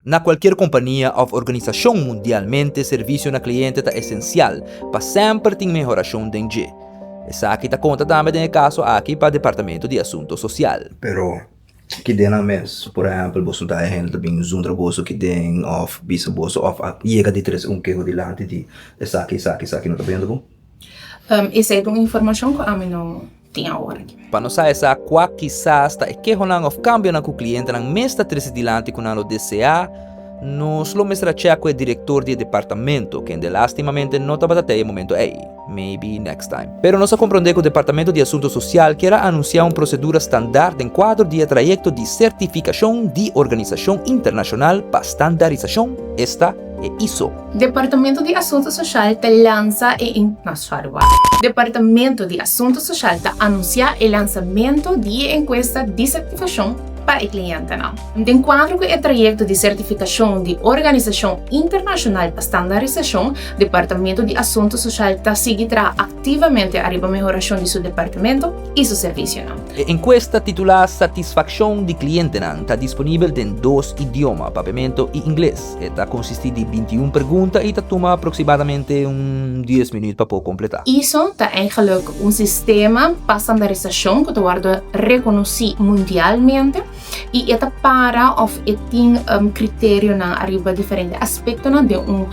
Na kualkier kompania òf organisashon mundialmente servisio na kliente ta esensial pa semper tin mehorashon den dje. Esaki ta konta tambe den e kaso aki pa Departamento di Asunto Sosial. Pero ki den nan mes? Por ehèmpel boso ta e hende ta bin zundra boso ki den òf bisa boso òf a yega di trese un keho dilanti di esaki esaki esaki no ta bendo bon? Esei ta un informashon ku ami no tin awor aki. Pa nos sa esa kua kisas ta e kehonan òf kambionan ku klientenan mes ta trese dilanti ku nan lo deseá, nos lo mester a chèk ku e direktor di e departamento, kende lástimamente no tabata te e momento ei. Maybe next time. Pero nos a komprondé ku Departamento di Asunto Sosial kier a anunsiá un prosedura standard den kuadro di e trayekto di sertifikashon di Organisashon Internashonal pa Standarisashon, esta, e ISO. Departamento di Asunto Social ta lansa e Departamento di Asunto Social ta anunsiá e lansamento di e enkuesta di sertifikashon pa e klientenan. Den kuadro ku e trayekto di sertifikashon di Organisashon Internashonal pa Standarisashon, Departamento di Asunto Social ta sigui traha aktivamente ariba mehorashon di su departamento i su servisionan. E enkuesta titulá Satisfakshon di Klientenan ta disponibel den dos idioma, Papiamento i Ingles. E ta konsistí di 21 pregunta i ta tuma aproksimadamente un dies minüt pa por kompletá. ISO ta eigenlijk un sistema pa standarisashon ku ta wòrdu rekonosí mundialmente i e ta para òf e tin kriterionan ariba diferente aspektonan den un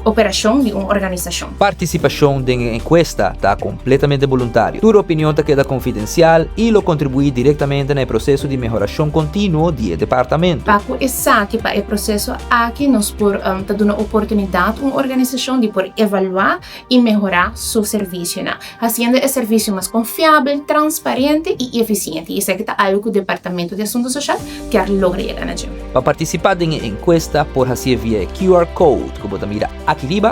operashon di un organisashon. Partisipashon den e enkuesta ta kompletamente boluntario. Tur opinion ta keda konfidensial i lo kontribuí direktamente na e proseso di mehorashon kontinuo di e departamento. Pa ku esaki, pa e proseso aki nos por ta duna oportunidat un organisashon di por evaluá i mehorá su servisionan, hasiendo e servisio mas konfiabel, transparente i efisiente. I esaki ta algu ku Departamento di Asuntu Sosial kier logra yega na dje. Pa partisipá den e enkuesta por hasié via e QR code ku bo ta mira aki riba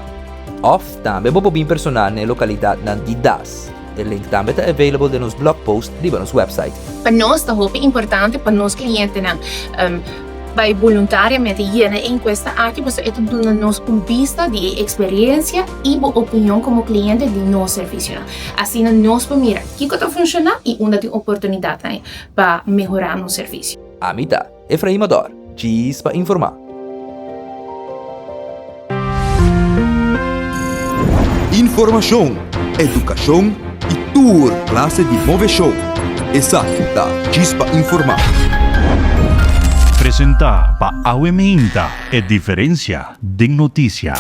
òf tambe bo por bin personal na e lokalidatnan di das. E link tambe ta available den nos blog post riba nos website. Pa nos ta hopi importante pa nos klientenan bai boluntariamente yena e enkuesta aki pasobra e ta duna nos un bista di e eksperensia i bo opinion komo kliente di nos servisionan. Asina nos por mira kiko ta funshoná i unda tin oportunidatnan pa mehorá nos servisio. Ami ta Efraim Ador, djis pa informá. Informashon, edukashon i tur klase di moveshon. Esaki ta Djis pa Informá. Presentá pa Awe Meinta, e diferensia den notisia.